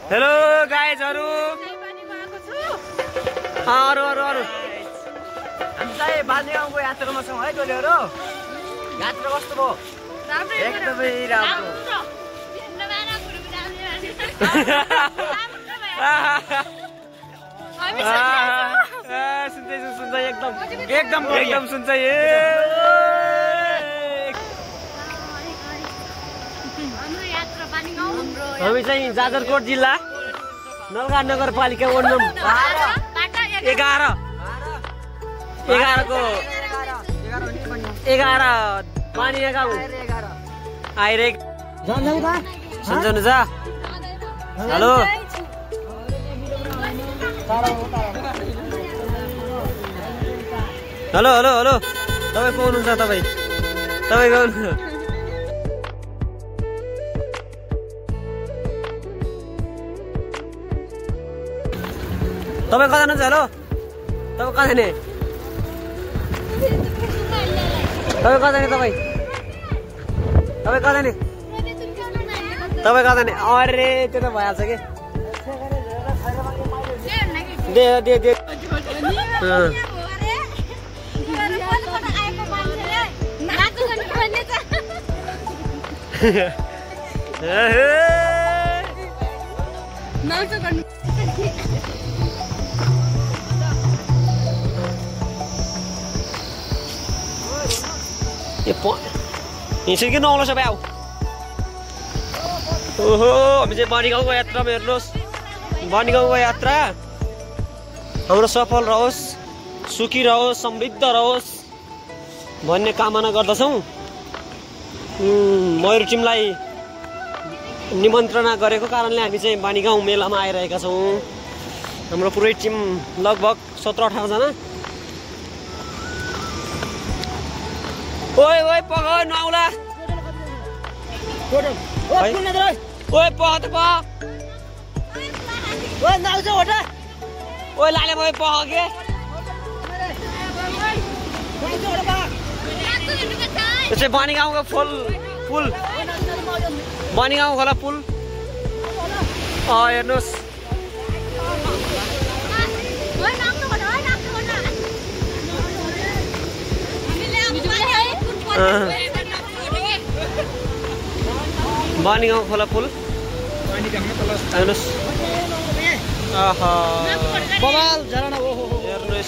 Hello गाइजहरु अरु हामी चाहिँ बालीगाउँको यात्रामा छौँ है टोलीहरु। यात्रा कस्तो भयो? एकदमै राम्रो। सुन्दै एकदम सुन्छ हामी चाहिँ जाजरकोट जिल्ला नलगा नगरपालिका वडा नम्बर 11 पानीया गाउँ आइरेक सम्झनु छ। हेलो हेलो हेलो हेलो तपाईँ को हुनुहुन्छ? तपाईँ कता जानुहुन्छ? हेलो तपाईँ कता जाने? तपाईँ कता जाने? अरे त्यो त भइहाल्छ कि। दे हिँड्छ कि नौलो सबै आऊ। ओहो हामी चाहिँ बनीगाउँको यात्रामा हेर्नुहोस्। बनीगाउँको यात्रा हाम्रो सफल रहोस्, सुखी रहोस्, समृद्ध रहोस् भन्ने कामना गर्दछौँ। मयूर टिमलाई निमन्त्रणा गरेको कारणले हामी चाहिँ बनीगाउँ मेलामा आइरहेका छौँ। हाम्रो पुरै टिम लगभग 17-18 जना। ओए पख नआउला। ओए पख त पख। ओए नआउँछ होटा। ओए लाले भयो पख के। यो चाहिँ बनीगाउँको पुल बनीगाउँ खोला पुल हेर्नुहोस्। बनीगाउँ खोला पुल हेर्नुहोस्।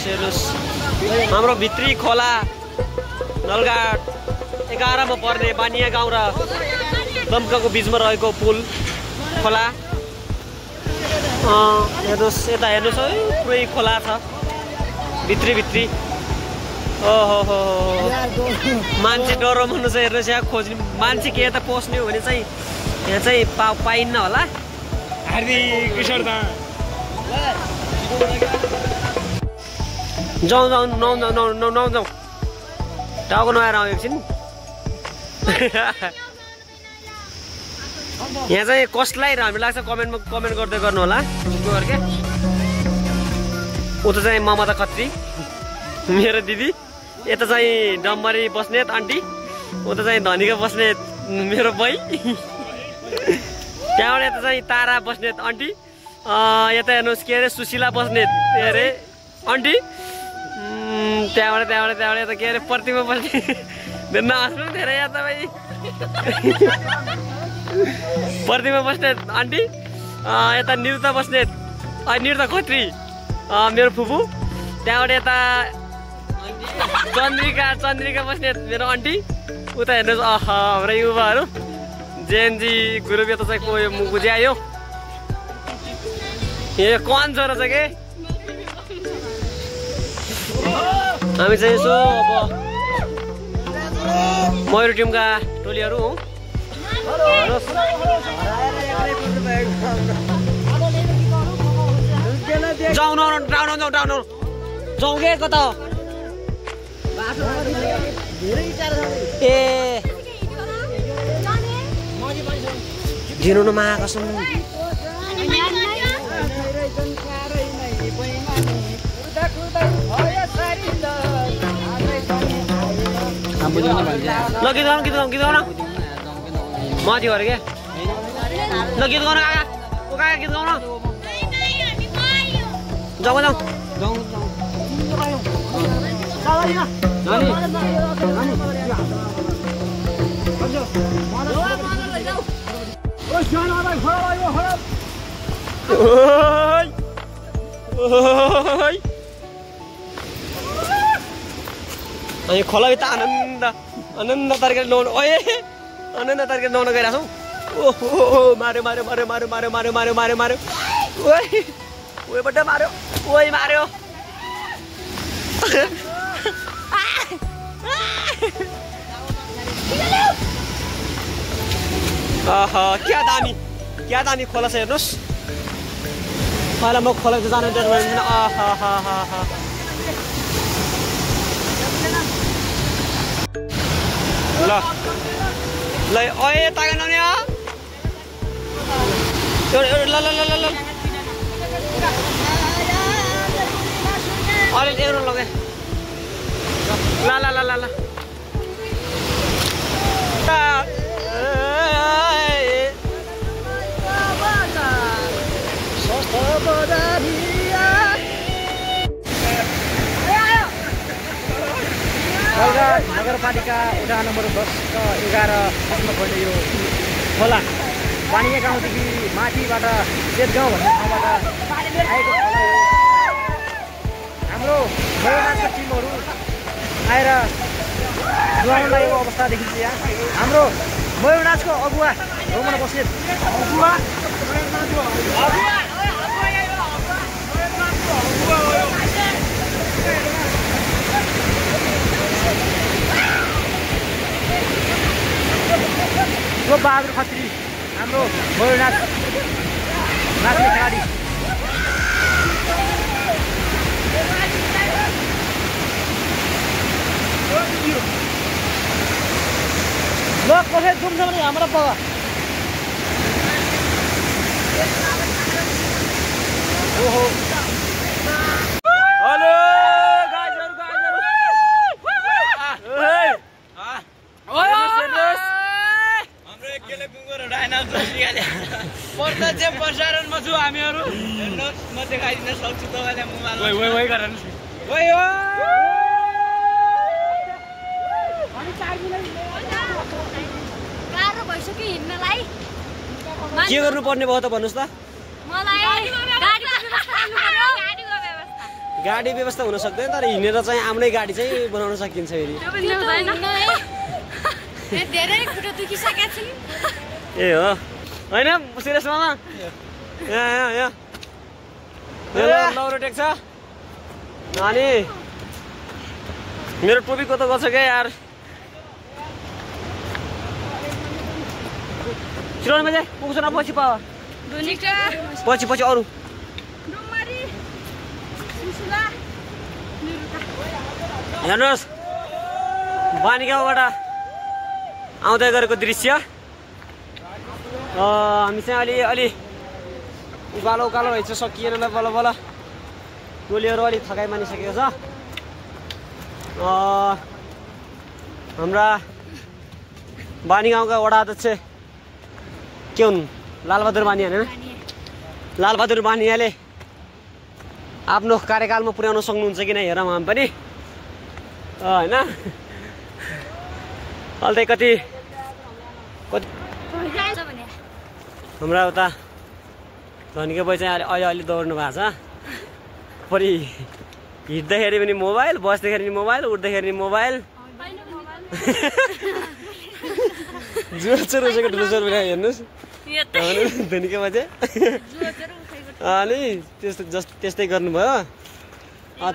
हेर्नुहोस् हाम्रो भित्री खोला नलगाट 11 मा पर्ने बानिया गाउँ र दमकाको बिचमा रहेको पुल खोला। हेर्नुहोस् यता हेर्नुहोस् है पुरै खोला छ भित्री। ओहो मान्छे डराउनु चाहिँ हेर्नुहोस् यहाँ खोज्ने मान्छे के यता पस्ने हो भने चाहिँ यहाँ चाहिँ पाइन्न होला। जाउँ टाउको नआएर आउँ एकछिन। यहाँ चाहिँ कसलाई राम्रो लाग्छ कमेन्ट गर्दै गर्नु होला। उता चाहिँ ममता खत्री मेरो दिदी, यता चाहिँ डम्बरी बस्नेत आन्टी, उता चाहिँ धनीका बस्नेत मेरो बही, त्यहाँबाट यता चाहिँ तारा बस्नेत आन्टी, यता हेर्नुहोस् के अरे सुशीला बस्नेत अरे आन्टी, त्यहाँबाट यता के अरे प्रतिमा बस्ने नहाँस्नु धेरै यहाँ तपाईँ प्रतिमा बस्नेत आन्टी, यता निरुता बस्नेत निरुता खत्री मेरो फुपू, त्यहाँबाट यता चन्द्रिका बस्नेत मेरो आन्टी, उता हेर्नुहोस् हाम्रा युवाहरू जेएनजी ग्रुप यता चाहिँ को बुझ्यायो यो कन छोरा छ के। हामी चाहिँ यसो अब मयूर टिमका टोलीहरू हौ। जाउँ के कता ए दिनु न महाकसम ल गीत गाउनु माथि गरे क्या ल गीत गाउनु आगा कहाँ गीत गाउन जाऊ जाऊ अनि खोलाभित्र आनन्द आनन्द तरिकाले नुहाउनु ओए आनन्द तरिकाले नुहाउन गइरहेको छौँ ओहो मार्यो मार्यो मार्यो मार्यो मार्यो मार्यो मार्यो मार्यो मार्यो ओए ओएबाट मार्यो ओए मार्यो क्या दामी खोला छ हेर्नुहोस् पहिला म खोला जानु दिँदैन ल ल ओए तागन नि ल ल ल ल अरे एउटा लगे ल ल ल ल ल नगरपालिका वडा नम्बर 10 र 11 मा पर्ने यो खोला पानीया गाउँदेखि माथिबाट सेतगाउँ भन्ने ठाउँबाट आएको खोला हो। हाम्रो मयूरनाथका टिमहरू आएर नुहाउन लागेको अवस्था देखिन्छ यहाँ। हाम्रो मयूरनाथको अगुवा रोमन बस्नेत यो बहादुर खत्री हाम्रो मयूरनाथ नाच्ने खेलाडी ल कसै जुम्छ भने हाम्रो पग ओहो हेलो गाइजहरु प्रत्यक्ष प्रसारणमा छु हामीहरू हेर्नुहोस् म देखाइदिन सक्छु तपाईँलाई मोबाइल गाह्रो भइसक्यो हिँड्नलाई के गर्नुपर्ने भयो त भन्नुहोस् त गाडी व्यवस्था हुन सक्दैन तर हिँडेर चाहिँ आफ्नै गाडी चाहिँ बनाउन सकिन्छ फेरि धेरै खुट्टा दुखिसकेका छन् ए हो होइन सिरियस मामा यहाँ लौरो टेक्छ अनि मेरो टोपीको त गर्छ क्या यार चिराउनु बजे पुग्छ न पछि पावा पछि अरू हेर्नुहोस् बानी गाउँबाट आउँदै गरेको दृश्य हामी चाहिँ अलि उकालो भइन्छ सकिएन ल बल्ल बल्ल टोलीहरू अलिक थकाइ मानिसकेको छ हाम्रा बानी गाउँका वडा अध्यक्ष के हुन् लालबहादुर बानिया होइन लालबहादुर बानियाले आफ्नो कार्यकालमा पुर्याउन सक्नुहुन्छ कि नै हेरौँ हामी पनि होइन अहिले कति हाम्रा उता धनीको बोइ चाहिँ अलि दौड्नु भएको छ परि हिँड्दाखेरि पनि मोबाइल बस्दाखेरि पनि मोबाइल उठ्दाखेरि पनि मोबाइल जोर हेर्नुहोस् धनीको बोइ चाहिँ अनि त्यस्तै गर्नुभयो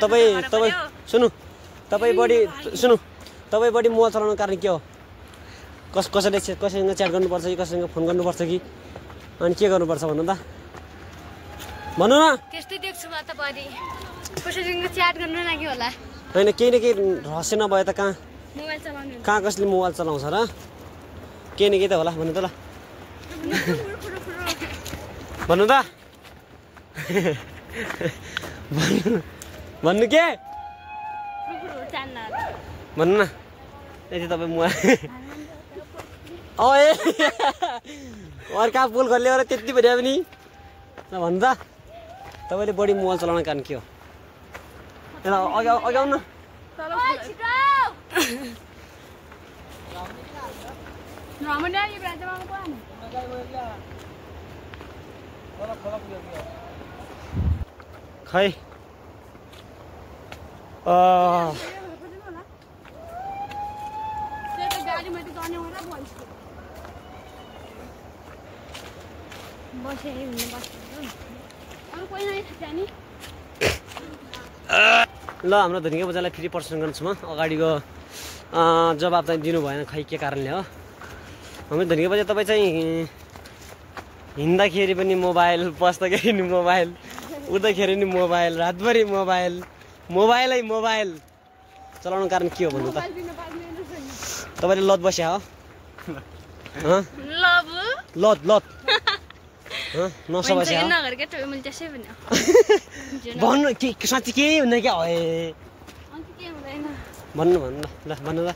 तपाईँ सुन्नु तपाईँ बढी मोबाइल चलाउनु कारण के हो कसैसँग च्याट गर्नुपर्छ कि कसैसँग फोन गर्नुपर्छ कि अनि के गर्नुपर्छ भन्नु त भन्नु न त्यस्तै देख्छु म त बढी कसैसँग च्याट गर्न लागि होला हैन केही न केही रहस्य नभए त कहाँ कसले मोबाइल चलाउँछ र केही न केही त होला भन्नु त ल भन्नु त भन्नु के भन्नु न यति तपाईँ मोबाइल अर्का पुल खोल्ने त्यति भन्यो पनि ल भन्नु त तपाईँले बढी मोबाइल चलाउने कारण के हो अघि आउनु खै ल हाम्रो धनिका बजारलाई फेरि प्रश्न गर्छु म अगाडिको जवाब चाहिँ दिनु भएन खै के कारणले हो हाम्रो धनिका बजार तपाईँ चाहिँ हिँड्दाखेरि पनि मोबाइल बस्दाखेरि नि मोबाइल उठ्दाखेरि नि मोबाइल रातभरि मोबाइल चलाउनु कारण के हो भन्नु त तपाईँले लत बस्या हो लत नसा बस्या भन्नु के साँच्ची केही हुँदैन क्या भन्नु ल भन्नु ल